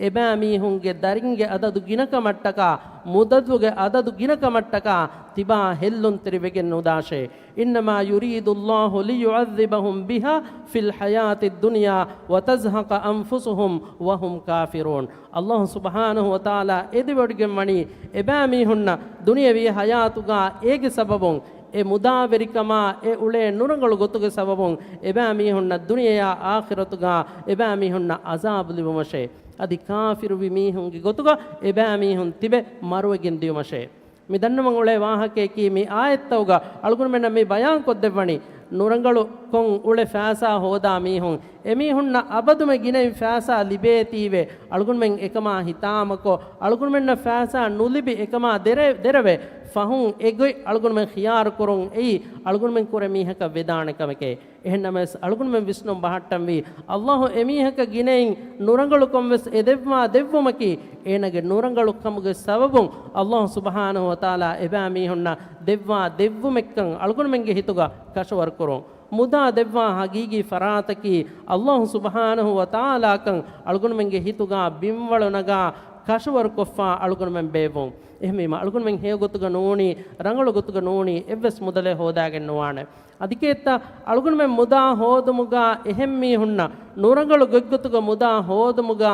އެބައިމީހުންގެ ދަރިންގެ އަދަދު ގިނަކަމަށްޓަކާ، މުދަލުގެ އަދަދު ގިނަކަމަށްޓަކާ ތިބާ ހެއްލުންތެރިވެގެން ނުދާށޭ. إنما يريد الله ليعذبهم بها في الحياة الدنيا وتزهق أنفسهم وهم كافرون. ﷲ ސުބްޙާނަހޫ ވަތަޢާލާ އެދިވޮޑިގެން ވަނީ، އެބައިމީހުންނަށް ދުނިޔަވީ ޙަޔާތުގާ އޭގެ ސަބަބުން، އެ މުދާވެރިކަމާ އެ އުޅޭ ނުރަނގަޅު ގޮތުގެ ސަބަބުން އެބައިމީހުންނަށް ދުނިޔެޔާ އާޚިރަތުގާ އެބައިމީހުންނަށް ޢަޒާބު ލިބުމަށޭ. އަދި ކާފިރުވި މީހުންގެ ގޮތުގަ އެބައިމީހުން ތިބެ މަރުވެގެން ދިޔުމަށޭ. މި ދަންނަވަން އުޅޭ ވާހަކަޔަކީ މި އާޔަތްތަކުގަ އަޅުގަނޑުމެންނަށް މި ބަޔާންކޮށްދެއްވަނީ، ނުރަނގަޅު ކޮށް އުޅެ ފައިސާ ހޯދާ މީހުން، އެމީހުންނަށް އަބަދުމެ ގިނައިން ފައިސާ ލިބޭތީވެ، އަޅުގަނޑުމެން އެކަމާ ހިތާމަކޮށް، އަޅުގަނޑުމެންނަށް ފައިސާ ނުލިބި އެކަމާ ދެރަ-، ދެރަވެ، ފަހުން އެގޮތް އަޅުގަނޑުމެން ޚިޔާރުކުރުން އެއީ އަޅުގަނޑުމެން ކުރެ މީހަކަށް ވެދާނެ ކަމެކޭ. އެހެންނަމަވެސް، އަޅުގަނޑުމެން ވިސްނުން ބަހައްޓަންވީ، ﷲ އެމީހަކަށް ގިނައިން ނުރަނގަޅުކަންވެސް އެދެއްވާ ދެއްވުމަކީ، އޭނަގެ ނުރަނގަޅުކަމުގެ ސަބަބުން ﷲ ސުބްޙާނަހޫ ވަތަޢާލާ އެބައިމީހުންނަށް ދެއްވާ ދެއްވުމެއްކަން އަޅުގަނޑުމެންގެ ހިތުގަ ކަށަވަރުކުރުން. މުދާ ދެއްވާ ހަގީގީ ފަރާތަކީ، ﷲ ސުބްޙާނަހޫ ވަތަޢާލާކަން އަޅުގަނޑުމެންގެ ހިތުގަ ބިންވަޅު ނަގާ ކަށަވަރުކޮށްފަ އަޅުގަނޑުމެން ބޭއްވުން. އެހެންވީމަ، އަޅުގަނޑުމެން ހެޔޮ ގޮތުގަ ނޫނީ، ރަނގަޅު ގޮތުގަ ނޫނީ، އެއްވެސް މުދަލެއް ހޯދާގެން ނުވާނެ. އަދި ކޭއްތަ، އަޅުގަނޑުމެން މުދާ ހޯދުމުގަ އެހެން މީހުންނަށް ނުރަނގަޅު ގޮތްގޮތުގަ މުދާ ހޯދުމުގަ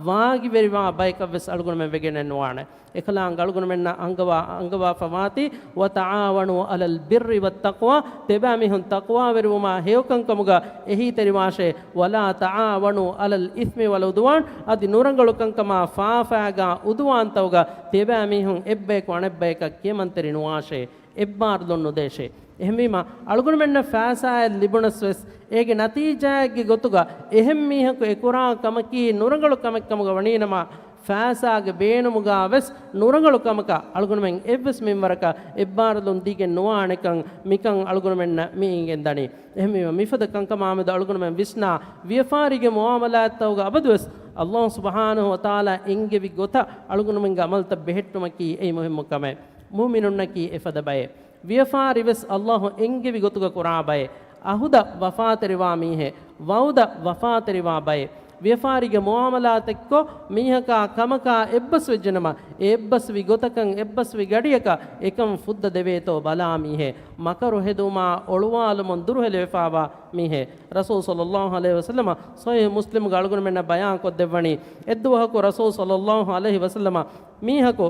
ވާގިވެރިވާ ބަޔަކަށްވެސް އަޅުގަނޑުމެން ވެގެނެއް ނުވާނެ. އެކަލާނގެ އަޅުގަނޑުމެންނަށް އަންގަވާ، އަންގަވާފަވާތީ، وتعاونوا على البر والتقوى، ތިޔަބައިމީހުން ތަޤްވާވެރިވުމާ ހެޔޮކަންކަމުގަ އެހީތެރިވާށޭ، ولا تعاونوا على الإثم والعدوان، އަދި ނުރަނގަޅުކަންކަމާ ފާފާގާ އުދުވާންތައުގަ ތިޔަބައިމީހުން އެއްބަޔަކު އަނެއްބަޔަކަށް ކިޔަމަންތެރި ނުވާށޭ، އެއްބާރުލުން ނުދޭށޭ. އެހެންވީމަ، އަޅުގަނޑުމެންނަށް ފައިސާއެއް ލިބުނަސްވެސް، އޭގެ ނަތީޖާއެއްގެ ގޮތުގަ އެހެން މީހަކު އެކުރާ ކަމަކީ ނުރަނގަޅު ކަމެއްކަމުގަ ވަނީނަމަ، ފައިސާގެ ބޭނުމުގަ ވެސް ނުރަނގަޅު ކަމަކަށް އަޅުގަނޑުމެން އެއްވެސް މިންވަރަކަށް އެއްބާރުލުން ދީގެން ނުވާނެކަން މިކަން އަޅުގަނޑުމެންނަށް މި އިނގެން ދަނީ. އެހެންވީމަ، މިފަދަ ކަންކަމާމެދު އަޅުގަނޑުމެން ވިސްނާ، ވިޔަފާރީގެ މުއާމަލާތްތައުގަ އަބަދުވެސް ﷲ ސުބްޙާނަހޫ ވަތަޢާލާ އެންގެވި ގޮތަށް އަޅުގަނޑުމެންގެ އަމަލުތައް ބެހެއްޓުމަކީ އެއީ މުހިއްމު ކަމެއް. މުއުމިނުންނަކީ އެފަދަ ބައެއް. ވިޔަފާރިވެސް ﷲ އެންގެވި ގޮތުގަ ކުރާ ބައެއް. އަހުދަށް ވަފާތެރިވާ މީހެއް، ވަޢުދަށް ވަފާތެރިވާ ބައެއް. ވިޔަފާރީގެ މުއާމަލާތެއްކޮށް، މީހަކާ ކަމަކާ އެއްބަސްވެއްޖެނަމަ، އެ އެއްބަސްވި ގޮތަކަށް އެއްބަސްވި ގަޑިއަކަށް އެކަން ފުއްދަ ދެވޭތޯ ބަލާ މީހެއް. މަކަރު ހެދުމާ އޮޅުވާލުމުން ދުރުހެލިވެފާވާ މީހެއް. ރަސޫލު ޞައްލައްލާހު ޢަލައިހި ވަސައްލަމަ ޞަޙީޙު މުސްލިމުގަ އަޅުގަނޑުމެންނަށް ބަޔާން ކޮށްދެއްވަނީ، އެއްދުވަހަކު ރަސޫލު ޞައްލައްލާހު ޢަލައިހި ވަސައްލަމަ މީހަކު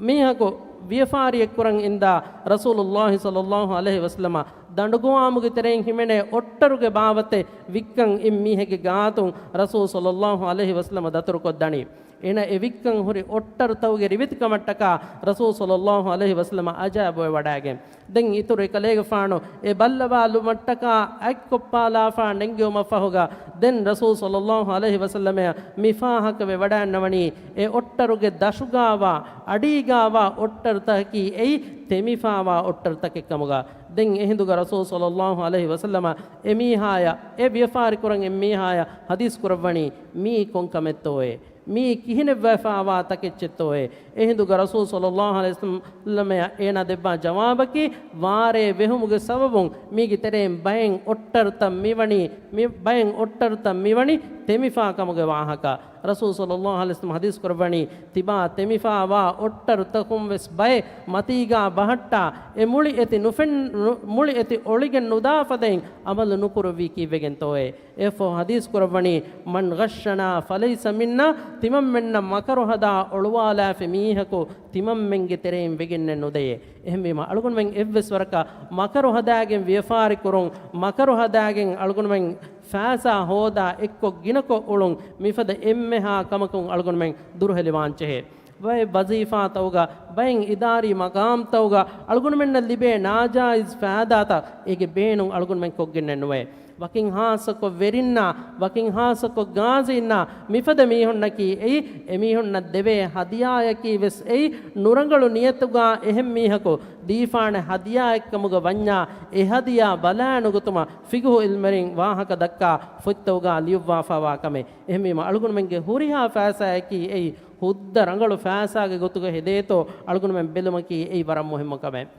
މީހަކު ވިޔަފާރިއެއް ކުރަން އިންދާ ރަސޫލުއްލާހި ޞައްލައްލާހު ޢަލައިހި ވަސައްލަމަ ދަނޑުގޮވާމުގެ ތެރެއިން ހިމެނޭ އޮއްޓަރުގެ ބާވަތެއް ވިއްކަން އިން މީހެއްގެ ގާތުން ރަސޫލު ޞައްލައްލާހު ޢަލައިހި ވަސައްލަމަ ދަތުރުކޮށްދަނީ. އޭނަ އެ ވިއްކަން ހުރި އޮއްޓަރުތައުގެ ރިވެތިކަމަށްޓަކާ ރަސޫލު ޞައްލައްލާހު ޢަލައިހި ވަސައްލަމަ އަޖައިބުވެވަޑައިގެން. ދެން އިތުރު އެކަލޭގެފާނު އެ ބައްލަވާލުމަށްޓަކާ އަތްކޮށްޕާލާފާ ނެންގެވުމަށްފަހުގަ، ދެން ރަސޫލު ޞައްލައްލާހު ޢަލައިހި ވަސައްލަމައަށް މިފާހަކަވެ ވަޑައިންނަވަނީ، އެ އޮއްޓަރުގެ ދަށުގާވާ، އަޑީގާވާ އޮއްޓަރުތަކަކީ އެއީ ތެމިފާވާ އޮއްޓަރުތަކެއްކަމުގަ. ދެން އެހިނދުގަ ރަސޫލު ޞައްލައްލާހު ޢަލައިހި ވަސައްލަމަ އެމީހާޔަށް، އެ ވިޔަފާރިކުރަން އެއްމީހާޔަށް ޙަދީޘް ކުރައްވަނީ، މީ ކޮންކަމެއްތޯއޭ؟ މީ ކިހިނެއްވެފާވާ ތަކެއްޗެއްތޯއޭ؟ އެހިނދުގަ ރަސޫލު ޞައްލައްލާހު ޢަލައިހި ވަސައްލަމައަށް އޭނާ ދެއްވާ ޖަވާބަކީ، ވާރޭ ވެހުމުގެ ސަބަބުން މީގެ ތެރެއިން ބައެއް އޮއްޓަރުތައް މިވަނީ، މި ބައެއް އޮއްޓަރުތައް މިވަނީ ތެމިފާ ކަމުގެ ވާހަކަ. ރަސޫލު ޞައްލައްލާހު ޢަލައިހި ވަސައްލަމަ ޙަދީޘް ކުރައްވަނީ، ތިބާ ތެމިފާވާ އޮއްޓަރުތަކުން ވެސް ބައެއް މަތީގާ ބަހައްޓާ، އެ މުޅި އެތި ނުފެން-، ނު-، މުޅި އެތި އޮޅިގެން ނުދާ ފަދައިން ޢަމަލު ނުކުރެއްވީ ކީއްވެގެންތޯއޭ؟ އެއަށްފަހު ޙަދީޘް ކުރައްވަނީ، من غشنا فليس منا، ތިމަންމެންނަށް މަކަރު ހަދާ އޮޅުވާލާފި މީހަކު ތިމަންމެންގެ ތެރެއިން ވެގެންނެއް ނުދެޔޭ. އެހެންވީމަ، އަޅުގަނޑުމެން އެއްވެސް ވަރަކަށް މަކަރު ހަދާގެން ވިޔަފާރި ކުރުން، މަކަރު ހަދާގެން އަޅުގަނޑުމެން ފައިސާ ހޯދާ އެއްކޮށް ގިނަކޮށް އުޅުން، މިފަދަ އެންމެހާ ކަމަކުން އަޅުގަނޑުމެން ދުރުހެލިވާންޖެހޭ. ބައެއް ވަޒީފާތައުގަ، ބައެއް އިދާރީ މަގާމްތައުގަ އަޅުގަނޑުމެންނަށް ލިބޭ ނާޖާއިޒް ފައިދާތައް އޭގެ ބޭނުން އަޅުގަނޑުމެން ކޮށްގެންނެއް ނުވޭ. ވަކިން ހާއްސަކޮށް ވެރިންނާ، ވަކިން ހާއްސަކޮށް ގާޒީންނާ މިފަދަ މީހުންނަކީ އެއީ، އެމީހުންނަށް ދެވޭ ހަދިޔާއަކީ ވެސް އެއީ، ނުރަނގަޅު ނިޔަތުގާ އެހެން މީހަކު ދީފާނެ ހަދިޔާއެއްކަމުގަ ވަންޏާ، އެ ހަދިޔާ ބަލާނުގަތުމަށް ފިޤުހު ޢިލްމުވެރިން ވާހަކަ ދައްކާ ފޮތްތައުގާ ލިޔުއްވާފާވާ ކަމެއް. އެހެންވީމަ، އަޅުގަނޑުމެންގެ ހުރިހާ ފައިސާއަކީ އެއީ، ހުއްދަ ރަނގަޅު ފައިސާގެ ގޮތުގަ ހެދޭތޯ އަޅުގަނޑުމެން ބެލުމަކީ އެއީ ވަރަށް މުހިއްމު ކަމެއް.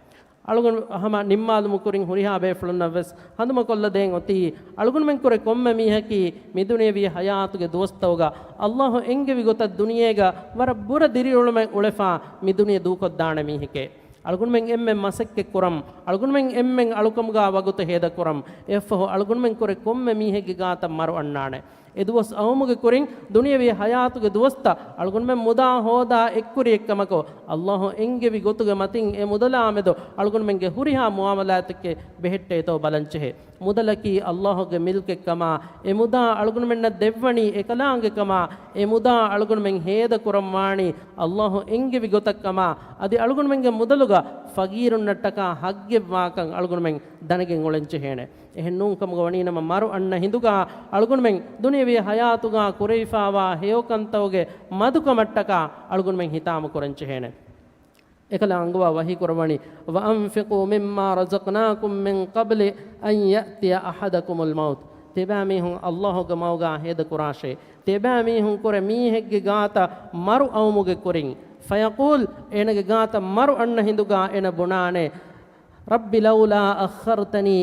އަޅުގަނޑު ހަމަ ނިންމާލުމުގެ ކުރިން ހުރިހާ ބޭފުޅުންނަށް ވެސް ހަނދުމަކޮށްލަދޭން އޮތީ، އަޅުގަނޑުމެން ކުރެ ކޮންމެ މީހަކީ މި ދުނިޔެވީ ޙަޔާތުގެ ދުވަސްތައުގަ ﷲ އެންގެވި ގޮތަށް ދުނިޔޭގަ ވަރަށް ބުރަ ދިރިއުޅުމެއް އުޅެފާ މި ދުނިޔެ ދޫކޮށްދާނެ މީހެކޭ. އަޅުގަނޑުމެން އެންމެން މަސައްކަތް ކުރަން، އަޅުގަނޑުމެން އެންމެން އަޅުކަމުގާ ވަގުތު ހޭދަކުރަން. އެއަށްފަހު އަޅުގަނޑުމެން ކުރެ ކޮންމެ މީހެއްގެ ގާތަށް މަރު އަންނާނެ. އެ ދުވަސް އައުމުގެ ކުރިން ދުނިޔެވީ ޙަޔާތުގެ ދުވަސްތައް އަޅުގަނޑުމެން މުދާ ހޯދާ އެއްކުރިއެއްކަމަކު، ﷲ އެންގެވި ގޮތުގެ މަތިން އެ މުދަލާމެދު އަޅުގަނޑުމެންގެ ހުރިހާ މުއާމަލާތެއްގެ ބެހެއްޓޭތޯ ބަލަންޖެހޭ. މުދަލަކީ ﷲގެ މިލްކެއްކަމާ، އެ މުދާ އަޅުގަނޑުމެންނަށް ދެއްވަނީ އެކަލާނގެކަމާ، އެ މުދާ އަޅުގަނޑުމެން ހޭދަކުރަންވާނީ ﷲ އެންގެވި ގޮތަށްކަމާ، އަދި އަޅުގަނޑުމެންގެ މުދަލުގަ ފަގީރުންނަށްޓަކާ ޙައްޤެއްވާކަން އަޅުގަނޑުމެން ދަނެގެން އުޅެންޖެހޭނެ. އެހެންނޫންކަމުގަ ވަނީނަމަ، މަރު އަންނަ ހިނދުގާ އަޅުގަނޑުމެން ދުނިޔެވީ ޙަޔާތުގާ ކުރެވިފާވާ ހެޔޮކަންތައުގެ މަދުކަމަށްޓަކާ އަޅުގަނޑުމެން ހިތާމަ ކުރަންޖެހޭނެ. އެކަލާ އަންގަވާ ވަޙީ ކުރައްވަނީ، وأنفقوا مما رزقناكم من قبل أن يأتي أحدكم الموت. ތިބާމީހުން ﷲގެ މަގުގާ ހޭދަކުރާށޭ. ތިބާމީހުން ކުރެ މީހެއްގެ ގާތަށް މަރު އައުމުގެ ކުރިން. فيقول، އޭނަގެ ގާތަށް މަރު އަންނަ ހިނދުގާ އޭނަ ބުނާނެ، رب لولا أخرتني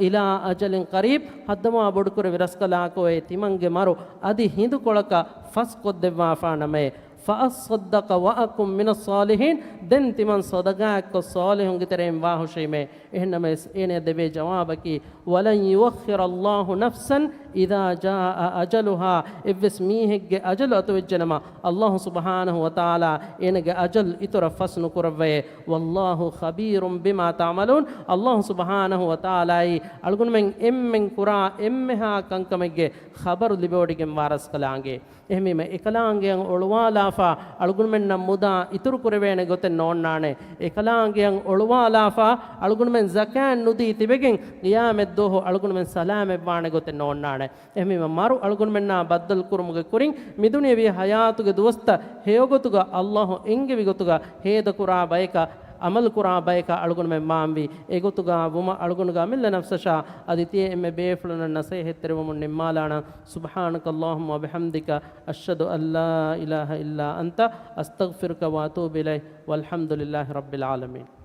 إلى أجل قريب، ހައްދަމާ ބޮޑުކުރެވި ރަސްކަލާކޯއޭ، ތިމަންގެ މަރު އަދި ހިނދުކޮޅަކަށް ފަސްކޮށްދެއްވާފާނަމޭ. فأصدق وأكن من الصالحين، ދެން ތިމަން ޞަދަޤާތްކޮށް ޞާލިޙުންގެ ތެރެއިން ވާހުށީމޭ. އެހެންނަމަވެސް އޭނަޔަށް ދެވޭ ޖަވާބަކީ، ولن يؤخر الله نفسا إذا جاء أجلها، އެއްވެސް މީހެއްގެ އަޖަލު އަތުވެއްޖެނަމަ، ﷲ ސުބްޙާނަހޫ ވަތަޢާލާ އޭނަގެ އަޖަލް އިތުރަށް ފަސް ނުކުރައްވައޭ. والله خبير بما تعملون، ﷲ ސުބްޙާނަހޫ ވަތަޢާލާއީ އަޅުގަނޑުމެން އެންމެން ކުރާ އެންމެހާ ކަންކަމެއްގެ ޚަބަރު ލިބިވޮޑިގެންވާ ރަސްކަލާނގެ. އެހެންވީމަ، އެކަލާނގެއަށް އޮޅުވާލާފަ އަޅުގަނޑުމެންނަށް މުދާ އިތުރު ކުރެވޭނެ ގޮތެއް ނޯންނާނެ. އެކަލާނގެއަށް އޮޅުވާލާފަ އަޅުގަނޑުމެން ޒަކާތް ނުދީ ތިބެގެން ޤިޔާމަތްދުވަހު އަޅުގަނޑުމެން ސަލާމަތްވާނެ ގޮތެއް ނޯންނާނެ. އެހެންވީމަ، މަރު އަޅުގަނޑުމެންނާ ބައްދަލު ކުރުމުގެ ކުރިން މިދުނިޔަވީ ޙަޔާތުގެ ދުވަސްތައް ހެޔޮގޮތުގަ ﷲ އެންގެވި ގޮތުގަ ހޭދަކުރާ ބަޔަކަށް، ޢަމަލުކުރާ ބަޔަކަށް އަޅުގަނޑުމެން ވާންވީ. އެގޮތުގަ ވުމަށް އަޅުގަނޑުގެ އަމިއްލަ ނަފްސަށާ އަދި ތިޔަ އެންމެ ބޭފުޅުންނަށް ނަޞޭޙަތްތެރިވަމުން ނިންމާލާނަން. سبحانك اللهم وبحمدك، أشهد أن لا إله إلا أنت، أستغفرك وأتوب إليك، والحمد لله رب العالمين.